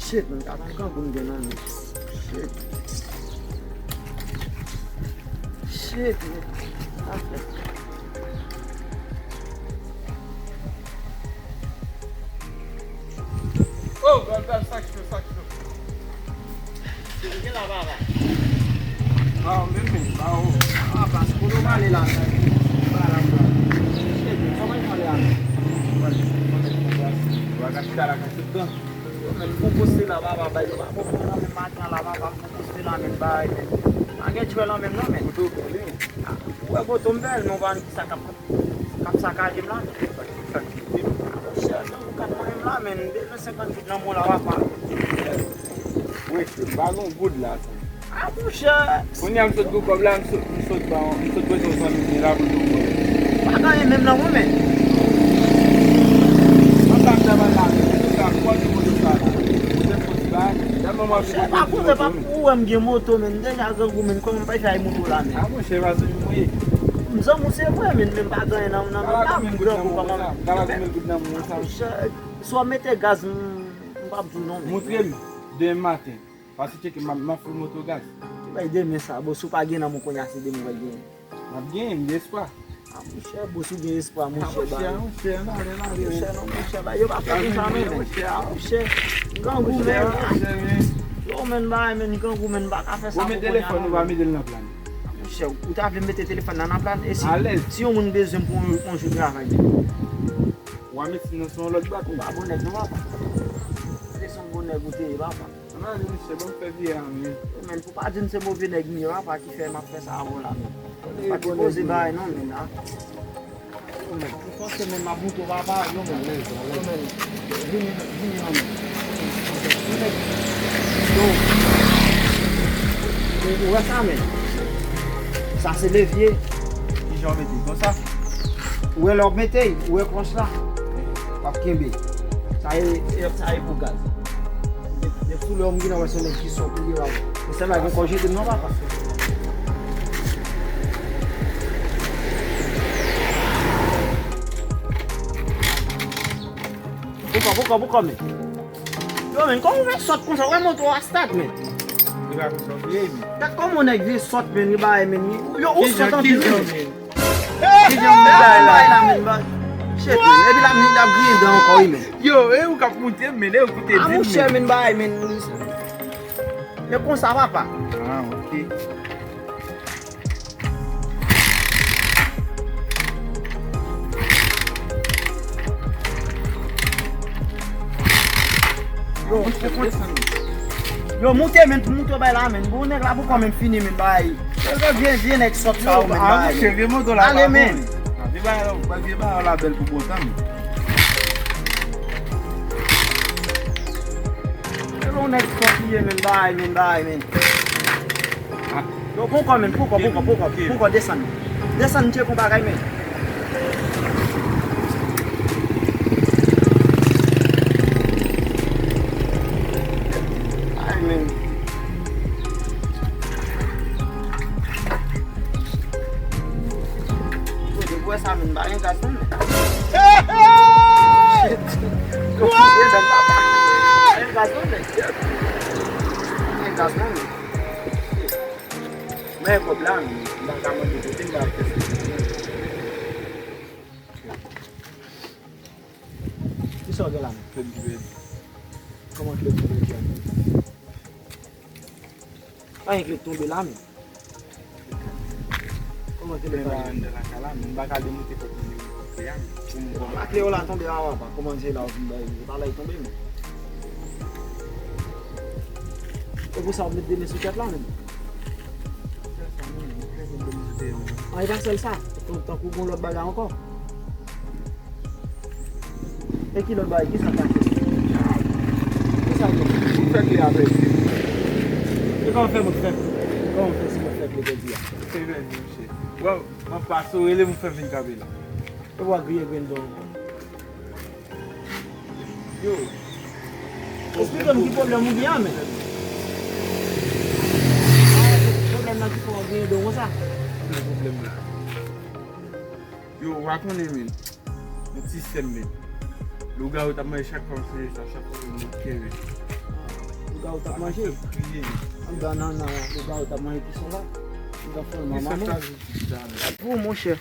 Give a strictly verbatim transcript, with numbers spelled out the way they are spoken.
Shit, man, gade grangou m gen nan men. Shit. Shit, man. Sa fèt. Oh, God, God, sa k cho, sa k cho. Gen la, papa. Ah, men, men, ba, oh. Ah, pas, kote w prale la, men? Ba, la, ba. Shit, men, kòman w prale la, men? Bagay chita la, ka tout tan. Yo, men, m poste la, papa, bay, yo pa konprann nan men maten la, papa, m poste la, men, bay, men. Pa gen djwèl nan men, non, men. Kote w prale? Ah, ou wè foto m bèl, men w pa konn ki sa k ap k ap sakaje m la, men. Sa k, sa k rive? Monchè, nan ou kat mwen menm la, men, m bezwen senkant goud nan men w la, papa. Wi, m pa gen yon goud la, sa. Ah, monchè. Kounye a m sot gen kòb la, m sot, m sot ba, m sot prete yon zanmi m la pou l ban mwen. Pa gen anyen menm nan mwen, men. Mwen pa travay la, men, sa, kòb nan moto sa la. Ou te fon ti bagay, tèlman m ap Monchè, pa koze, pa ou wè m gen moto, men, m deja grangou, men, kòman m pral fè ak moto la, men? Ah, monchè, pa zanmi mwen ye. M zanmi w se vre, men, men m pa gen anyen nan, nan men la, m grangou kòman. Monchè, si w ap mete gaz, m, m p ap di w non, men. Montre m demen maten. Pase tcheke, m ap, m ap fout moto gaz. Bay demen sa, bò, si w pa gen nan men w kounye a, se demen w pral genyen. M ap genyen, m gen espwa. Ah, monchè, bòs ou gen espwa, monchè, ba. Ah, monchè, monchè, n ale, n ale. Monchè, non, monchè, ba, yo pa fè konsa, non, men. Monchè, ah, monchè. Grangou, men. Monchè, men. Yo, men, ba, men, grangou, men, ba, ka fè sa. Ou met telefòn ou pa mete l nan plan? Monchè, ou ta vle mete telefòn nan, nan plan? E si, si yon moun bezwen pou yon, yon jou travay, men? Ou a met nan son lòt bak, ou pa bon nèg, non, papa. Se son bon nèg ou te ye, papa. Ann ale, monchè, ban m fè vye a, men. Men, pou pa di m se move nèg m ye, papa, ki fè m ap fè sa avè w la, men. Pa sipoze bagay non, men, a. Yo, men, pou fòse, men, m ap moute w, papa, yo, men. Yo, men, vini, vini non, men. Yo, men. Yo. Ou, ou wè sa, men? Sa se levye. Kijan w mete l konsa? Ou wè lè w mete l, ou wè klòch la? W ap kenbe. Sa e, e, sa e pou gaz. De, de sou lè w m gen nan wè se yon nèg ki sòt ou ye, w ap. Men sèlman gen kò jete m non, papa. Poukò, poukò, poukò, men. Yo, men, kòman w fè sòt konsa? Ou wè moto a start, men. Li pa konsa w ye, men. Gad kòman yon nèg vin sòt, men, li bagay, men. Yo, ou sòt anpil, men. Kijan m di bagay la? Bagay la, men, ba. Shit, men. Epi l ap, l ap griyen dan ankò, wi, men. Yo, e ou k ap moute, men, e ou koute di m, men. Ah, monchè, men, bagay, men. Men konsa, papa. Ah, ok. Yo, yo, moute, men, pou moute bay la, men. Bon, nèg la pou kò, men, fini, men, bay. Yo, vye, vye nèg sòt sa, men, bay. Vye moto la, ale, men. Vye bagay la, vye bagay la bèl pou bon tan, men. E bon nèg sòt li ye, men, bay, men, bay, men. Yo, poukò, men, poukò, poukò, poukò, poukò, desann. Desann, tcheke yon bagay, men. Ay, men. Kote pou wè sa, men, pa gen gaz non, men. Shit. Yo, kote, men, papa. Pa gen gaz non, men. Pa gen gaz non, men. Men kòb la, men, m pa ka mande kote, m pa fè sa. Kisa w gen la, men? Klèb ki pèdi. Kòman klèb ki pèdi a, men? Pa gen klèb tonbe la, men. Kòman klèb la anndan lakay la, men m pa ka demonte kòb mwen depi kote a, men. Pou m konn. Klè w la tonbe a, papa. Kòman se la w vin bay? Se pa la l tonbe, men. E pou sa w met de men sou tèt la, men. An, e pa sèl sa. Tan-, tankou gon lòt bagay ankò. E ki lòt bagay? Ki sa k pase? Ki sa yo? Ou fè kle a pèdi. E kòman fè mwen fè? Kòman fè si mwen fè kle pèdi a? Se pèdi, monchè. Wè, mwen pase, w rele m, ou fè m vin kanpe la. E w a griye grenn dan ankò. Yo. Esplike m ki pwoblèm ou gen an, men. Pwoblèm nan ki fè w ap griyen do konsa? Ki pwoblèm la? Yo, w pa konnen, men. Yon ti sè m, men. Lougawou t ap manje chak fwa m sonje sa, chak fwa m mwen kenbe. Lougarou t ap manje. Anba nan, nan, lougarou t ap manje pison la. Li t ap fè l manman. Pou monchè.